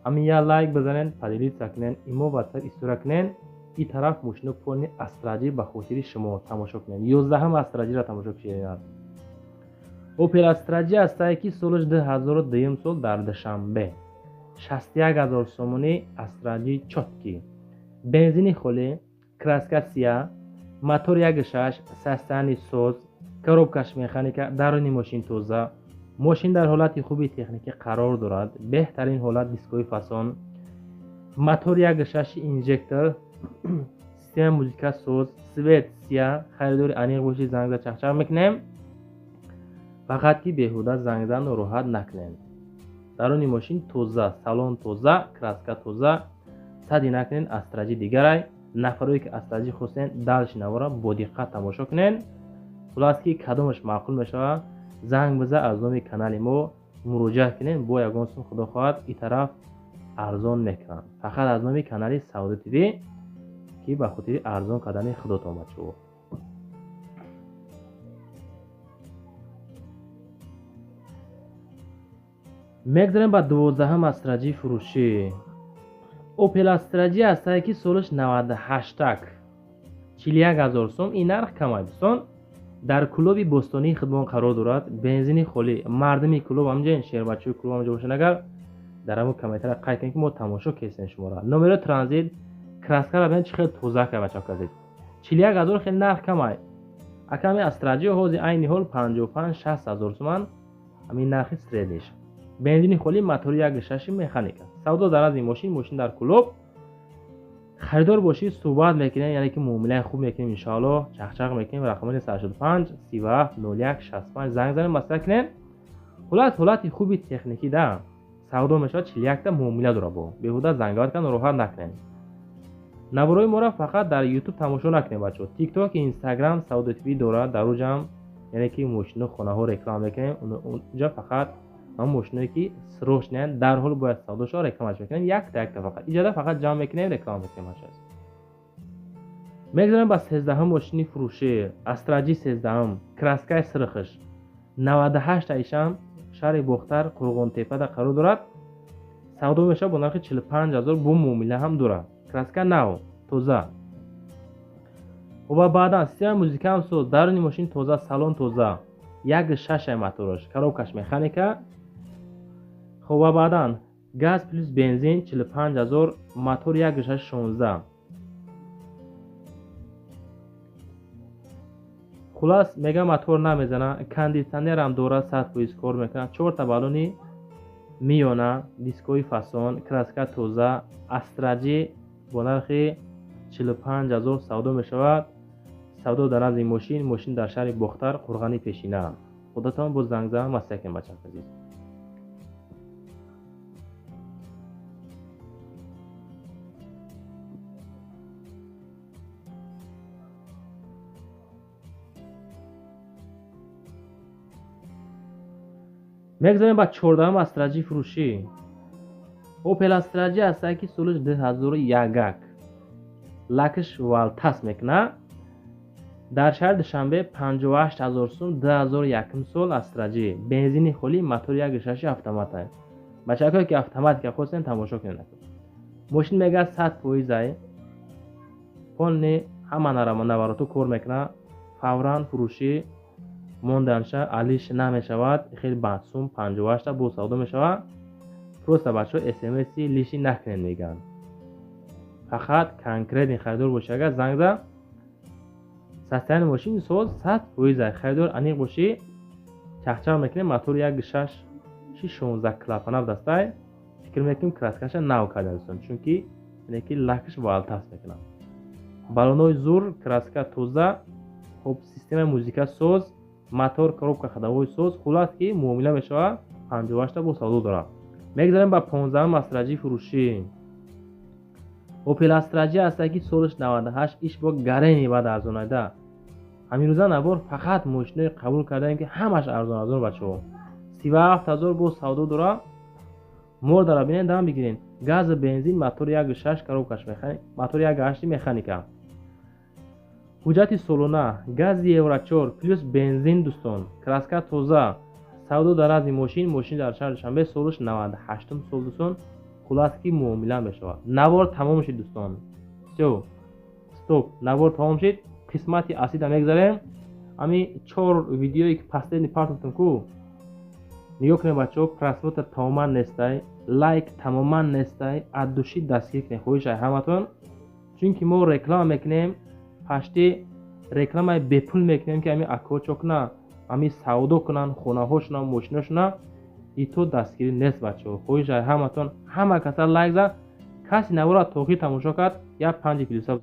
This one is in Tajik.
Ҳамин я лайк бизанен, поделиться кунен, имо ватсап истора кунен. И тараф мошино полни Астраҷи ба хотири шумо тамошо кунен. 11 Астраҷиро тамошо кунед. Опел Астраҷи ҳастае ки солаш 2002 сол дар Душанбе. 61000 сомонӣ Астраҷи чотки. Бензини холӣ, краска сия, мотор 1.6, состояние соз, коробкаш механика, даруни мошин тоза. Мошин дар ҳолати хуби техникӣ қарор дорад, беҳтарин ҳолат, дискои фасон, мотор 1.6 инжектор, система музика соз, свет сия. Харидори аниқ бошӣ, занг за, чақчақ мекунем. Фақат ки беҳуда занг зан нороҳат накунем. Даруни мошин тоза, салон тоза, краска тоза, сади накунен, Астраҷи дигарай. Нафарое ки Астраҷи хостен, дальше навора бо диққат тамошо кунен. Хулас ки кадомаш маъқул мешавад, занг биза, аз номи канали мо муроҷиат кунем, бо ягон сум худо хоҳад и тараф арзон мекунанд. Фақат аз номи канали Савдо ТВ, ки ба хотири арзон кардани худотон бачаҳо. Мегзарем ба 12 Астраҷи фурӯшӣ. Опел Астраҷи ҳастае ки солаш 98-так, 41000 сом. Ин нарх камай дӯстон. Дар клуби бостонии хидмон қарор дорад, бензини холӣ. Мардуми клуб ҳамҷа, шербачаҳои клуб ҳамҷа бошанд, агар дар ҳамон комментария қайд кунед, ки мо тамошо кестем шуморо. Номеро транзит, краскаро бинед, чӣ хел тоза кард бачаҳо казид. 41000 хеле нарх камай. Аками Астраҷи ҳозир айни ҳол 55-60 ҳазор суман, ҳамин нархи средниш. Бензини холӣ, мотори 1.6 механика. Савдо дар назди мошин, мошин дар клуб. Харидор бошӣ, суҳбат мекунем, яъне ки муомилаи хуб мекунем, иншоаллоҳ, чақчақ мекунем. Рақамони 85 37 01 65 занг занем, маслиҳат кунем. Хулас ҳолати хуби техникӣ да савдо мешавад, 41 та муомила дора бо. Беҳуда зангават кан роҳат накунем. Наворои моро фақат дар YouTube тамошо накунем бачаҳо. TikTok, Instagram Савдо ТВ дорад, дар уҷам яъне ки мошино, хонаҳо реклама мекунем. Унҷа фақат ҳамон мошиное ки срочно дарҳол бояд савдо шавад, рекламаш мекунем, якта якта фақат. Иҷода фақат ҷамъ мекунем, реклама мекунем бачаҳо. Мегзарем ба 13 мошини фурӯшӣ, Астраҷи 13, краскаи сирхиш, 98 айшам, шаҳри Бохтар, Қурғонтепада қарор дорад. Савдо мешавад бо нархи 45000, бо муомила ҳам дорад. Краска нав, тоза. Ва баъдан системаи музика ҳам соз, даруни мошин тоза, салон тоза, 1.6 мотораш, коробкаш механика. Хоб ва баъдан газ плюс бензин 45000, мотор 1.6 16. Хулас мега мотор намезана, кондитсионерам дорад, 100% кор мекунад, 4 та баллони миёна, дискои фасон, краска тоза, Астраҷи бо нархи 45000 савдо мешавад. Савдо дар назди мошин, мошин дар шаҳри Бохтар, Қурғани пешина. Худатон боз занг зан, маслиҳат кунед бачаҳо азиз. Мегзарем ба 14 Астраҷи фурӯшӣ. Опел Астраҷи ҳастае ки солаш 2001, лакш валтас мекунад. Дар шаҳри Душанбе 58000 сум, 2001 сол Астраҷи, бензини холӣ, мотор 1.6 автомата. Бачаҳое ки автоматика хостем, тамошо кунед. Мошин мега 100% ай, полный ҳама навороту кор мекунад, фавран фурӯшӣ монданша алиш намешавад, хеле бадсум 58 та бо савдо мешавад. Просто бачаҳо смси лишний накунед мегӯянд. Фақат конкретный харидор бошӣ, агар занг за, состояние мошин соз, 100% ай. Харидор аниқ бошӣ, чақчақ мекунем. Мотор 1.6 16 клапана дастай. Фикр мекунем, краскаша нав кардан дӯстон, чунки яъне ки лакш валтас мекунад. Баллонои зур, краска тоза, хоб системаи музика соз, мотор, коробка ходовой соз. Хулас ки муомила мешавад, 58 та бо савдо дорад. Мегзарем ба 15 Астраҷи фурӯшӣ. Опел Астраҷи ҳастае ки солаш 98, иш бо гарени баъд арзонайда. Ҳамин рӯза навор фақат мошиное қабул кардаем, ки ҳамаш арзон арзон бачаҳо. 37000 бо савдо дорад. Мордара бинед, дам бигирен. Газу бензин, мотор 1.6, коробкаш механик, мотор 1.8 механика. Ҳуҷҷати солона, гази евро 4 плюс бензин дӯстон, краска тоза, савдо дар назди мошин, мошин дар шаҳри Душанбе, солаш 98 сол дӯстон. Хулас, ки муомила мешавад. Навор тамом шид, дӯстон. Всё, стоп, навор тамом шид. Қисмати аслида мегзарем. Ами чор видеое, ки последний партофтам ку, нигоҳ кунед, бачаҳо. Просмотр тамоман нестай, лайк тамоман нестай. От души дастгирӣ кунед, хоҳишай ҳаматон, чунки мо реклама мекунем, пашти рекламаи бепул мекунем, ки ами акҳо чо куна, ами савдо кунанд хонаҳошуна, мошиношуна. Ито дастгирӣ нест, бачаҳо. Хоҳишай ҳаматон, ҳама каса лайк зад. Каси навора то охир тамошо кард, як панҷи плюса.